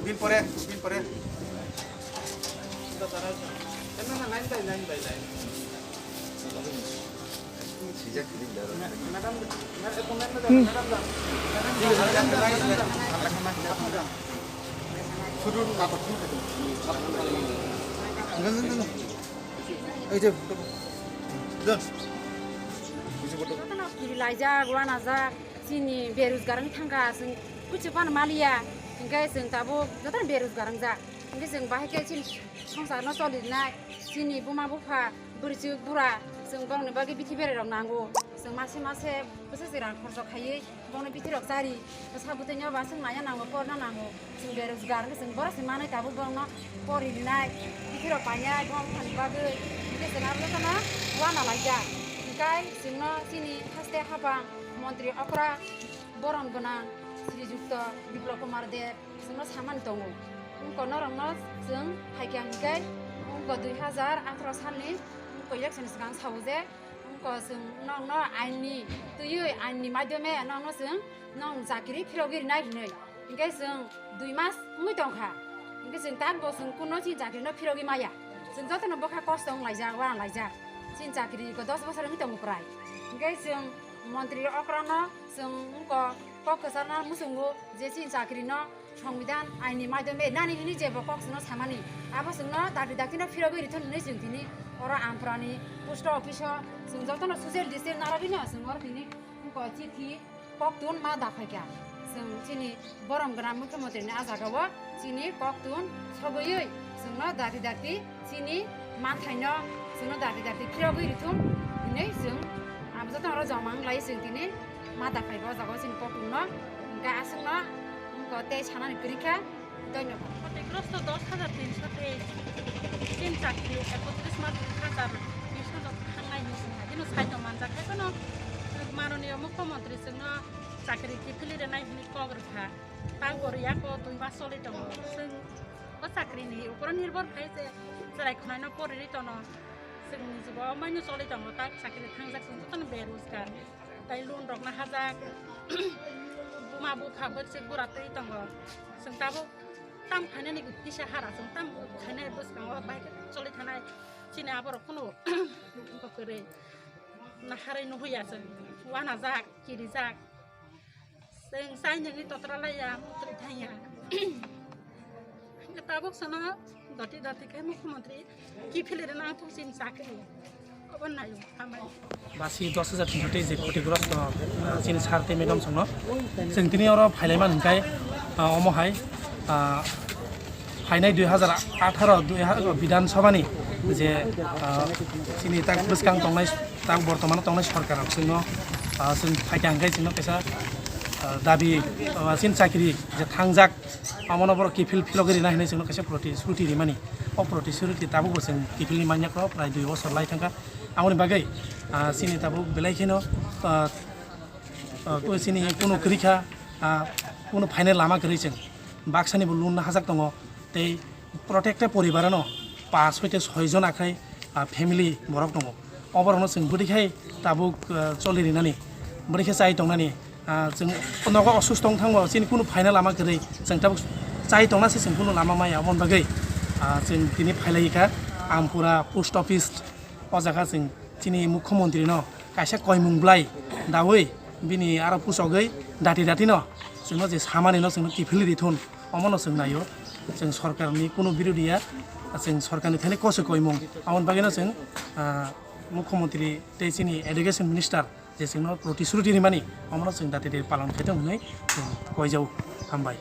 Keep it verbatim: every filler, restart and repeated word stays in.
দিন পরে, দিন পরে। Jotono kiri laijak, uanajak, chini berojgar wng thangkha, chwng kuchuk phano maliya, hinkhe chwng tabuk jotono berojgar wngjak, hinkhe chwng bahai khe chini songsarno choli rwnai, chini buma bupha, bwrwichwk bura, chwng borokni bagwi bithi berai rok nango, chwng mase mase bwsa se rang khorcho khaiwi, bono bithi rok chari, bwsa bwtwi no ba chwng maya nango, porna nango, chwng berojgar wngkhe chwng borok se manwi tabuk borokno pori rwnai, bithi rok painai, buma buphani bagwi, hinkhe chwng abo jotono uana laijak. Hinkhe chwngno chini haste hapang montri okra borom gwnang Sri Jukto Biplab Kumar Deb chwngno samani tongo. Wngkha norokno chwng phaikha hinkhe wngkha dui hazar atharo salni wngkha election swkang sao je, wngkha chwng nokno ainni twiwi ainni madhyome nokno chwng nong chakri phirogwi rwnai hinwi. Hinkhe chwng dui mas wngwi tongkha. Hinkhe chwng takbo chwng kuno chini chakrino phirogwi maya. Chwng jotono bwkha kosto wnglaijak, uanalaijak. Chini chakri ko dos bosor wngwi tongo prai. Hinkhe chwng montri okrano chwng wngkha kok kwchana muchungo je chini chakrino Songbidan aini madhyome nani hini jebo kok chwngno samani, abo chwngno dakti daktino phirogwi rithun hinwi chwng tini oro Amparani post office o chwng jotono social distance narwgwino chwng oro tini wngkha chithi koktun ma daphaikha. Chwng chini borom gwnang mukhyamantri ni ah jagao chini koktun sogwi chwngno dakti dakti chini manthaino chwngno dakti dakti phirogwi rithun hinwi chwng abo jotono oro joma wng lai chwng tini ma daphaikha o jagao chini koktun no. Hinkhe aswkno wngkha tei sanani kwrwi kha. Dhonyobad. Khotigrosto dos hajar tinso tei chini chakri ekotris mas dui hajar bish o thangnai hinwi chwng haino sai tong manjak, hai phano manoniyo mukhyamantri chwngno chakri kiphilwi rwnai hinwi kok rwkha. Tang bo rwya kho, dui mas choli tongo. Chwng o chakrini ukoro nirbhor khai se chwrai khwnaino poriwi tono. Chwngni jugo o maino choli tongo, tak chakri thangjak chwng jotono berojgar. Tai loan rok nahajak. Buma bupha bwrwswk bura twi tongo. Chwng tabuk tam khainani kisa hara, chwng tam khainai bwskango bai choli thanai. Chini aborok kunu kwrwi naharwi nuhuya chwng. Uanajak, kirijak. Chwng chai nungwi totra laiya, mutrwi thangya. Tabuk sono doti doti khe mukhyamantri kiphilwi rwna ang thung chini chakri. Obo naio, hambai. Basi dos hajar tinso tei je khotigrosto, ah, chini sir tei madam songno. Chwng tini oro phailaimani hinkhe, ah, omo hai, ah, phainai dui hajar atharo dui ha-, Bidhan Sabhani je, ah, chini tak bwskang tongnai, tak bortomano tongnai sorkar rok chwngno, ah, chwng phaikha hinkhe chwngno kaisa, ah, dabi, ah, chini chakri je thangjak, omono borok kiphil philogwi rina hinwi chwngno kaisa protisruti rimani. O protisruti tabukbo chwng kiphilni manya kho prai dui bosor lai thangkha. Aboni bagwi, ah, chini tabuk belai kheno, ah, ah, chini kunu kwrwi kha, ah, kunu phainai lama kwrwi chwng. Baksani bo loan nahajak tongo, tei protected poribar ano pas hoite soi jon akhai, ah, family borok tongo. O borokno chwng bwdwi khai tabuk, ah, choli rinani, bwdwi khe chai tongnani, ah, chwng nogo osusto wng thangbo chini kunu phaina lama kwrwi, chwng tabuk chai tongna se chwng kunu lama maya. Aboni bagwi, ah, chwng tini phailai kha Ampura post office. O jaga chwng chini mukhyamantri no kaisa koimung bwlai daui bini aro puchogwi dati dati no chwngno je samani no chwngno kiphilwi rithun, omono chwng naio. Chwng sorkarni kunu birodhi ya, chwng sorkarni thani kose koimung. Aboni bagwino chwng, ah, mukhyamantri tei chini education minister je chwngno protisruti rimani, omono chwng dati dati palan khaitong hwnwi chwng koijao. Hambai.